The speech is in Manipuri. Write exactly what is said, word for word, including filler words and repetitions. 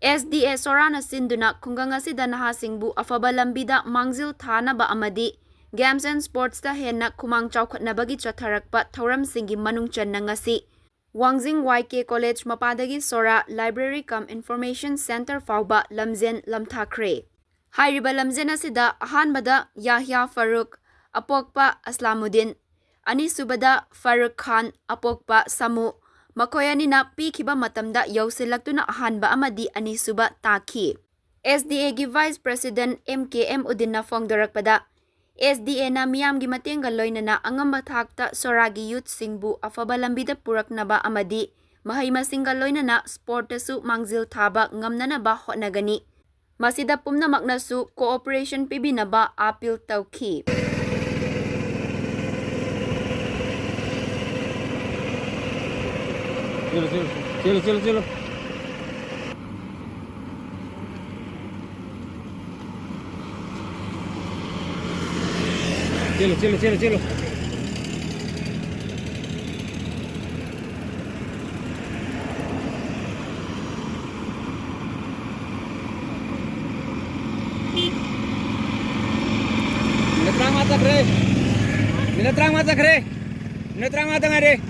ꯑꯦꯁ ꯗꯤ ꯑꯦ ꯁꯣꯔꯥꯅ ꯁꯤꯟꯗꯨꯅ ꯈꯨꯡꯒꯪ ꯑꯁꯤꯗ ꯅꯍꯥꯁꯤꯡꯕꯨ ꯑꯐꯕ ꯂꯝꯕꯤꯗ ꯃꯥꯡꯖꯤꯜ ꯊꯥꯅꯕ ꯑꯃꯗꯤ Games and Sportsꯇ ꯍꯦꯟꯅ ꯈꯨꯃꯥꯡ ꯆꯥꯎꯈꯠꯅꯕꯒꯤ ꯆꯠꯊꯔꯛꯄ ꯊꯧꯔꯝꯁꯤꯡꯒꯤ ꯃꯅꯨꯡ ꯆꯟꯅ ꯉꯁꯤ ꯋꯥꯡꯖꯤꯡ ꯋꯥꯏ ꯀꯦ college ꯃꯄꯥꯗꯒꯤ ꯁꯣꯔꯥ Library cum Information Centre ꯐꯥꯎꯕ ꯂꯝꯖꯦꯟ ꯂꯝꯊꯥꯈ꯭ꯔꯦ꯫ ꯍꯥꯏꯔꯤꯕ ꯂꯝꯖꯦꯟ ꯑꯁꯤꯗ ꯑꯍꯥꯟꯕꯗ ꯌꯥꯍꯌꯥ ꯐꯥꯔꯨꯛ, ꯑꯄꯣꯛꯄ ꯑꯁꯂꯥꯃꯨꯗꯤꯟ, ꯑꯅꯤꯁꯨꯕꯗ ꯐꯥꯔꯨꯛ ꯈꯥꯟ, ꯑꯄꯣꯛꯄ ꯁꯥꯃꯨ, ꯃꯈꯣꯏ ꯑꯅꯤꯅ ꯄꯤꯈꯤꯕ ꯃꯇꯝꯗ ꯌꯧꯁꯤꯜꯂꯛꯇꯨꯅ ꯑꯍꯥꯟꯕ ꯑꯃꯗꯤ ꯑꯅꯤꯁꯨꯕ ꯇꯥꯈꯤ꯫ ꯑꯦꯁ ꯗꯤ ꯑꯦꯒꯤ Vice President ꯑꯦꯝ ꯀꯦ ꯑꯦꯝ ꯎꯗꯤꯟꯅ ꯐꯣꯡꯗꯣꯔꯛꯄꯗ, ꯑꯦꯁ ꯗꯤ ꯑꯦꯅ ꯃꯤꯌꯥꯝꯒꯤ ꯃꯇꯦꯡꯒ ꯂꯣꯏꯅꯅ ꯑꯉꯝꯕ ꯊꯥꯛꯇ ꯁꯣꯔꯥꯒꯤ youthꯁꯤꯡꯕꯨ ꯑꯐꯕ ꯂꯝꯕꯤꯗ ꯄꯨꯔꯛꯅꯕ ꯑꯃꯗꯤ ꯃꯍꯩ ꯃꯁꯤꯡꯒ ꯂꯣꯏꯅꯅ sportꯇꯁꯨ ꯃꯥꯡꯖꯤꯜ ꯊꯥꯕ ꯉꯝꯅꯅꯕ ꯍꯣꯠꯅꯒꯅꯤ꯫ ꯃꯁꯤꯗ ꯄꯨꯝꯅꯃꯛꯅꯁꯨ cooperation ꯄꯤꯕꯤꯅꯕ appeal ꯇꯧꯈꯤ꯫ चलो चलो चलो चलो चलो। चलो चलो चलो चलो। Minute ꯇꯔꯥꯃꯉꯥ ꯆꯠꯈ꯭ꯔꯦ꯫ Minute ꯇꯔꯥꯃꯉꯥ ꯆꯠꯈ꯭ꯔꯦ꯫ Minute ꯇꯔꯥꯃꯉꯥ ꯇ ꯉꯥꯏꯔꯦ꯫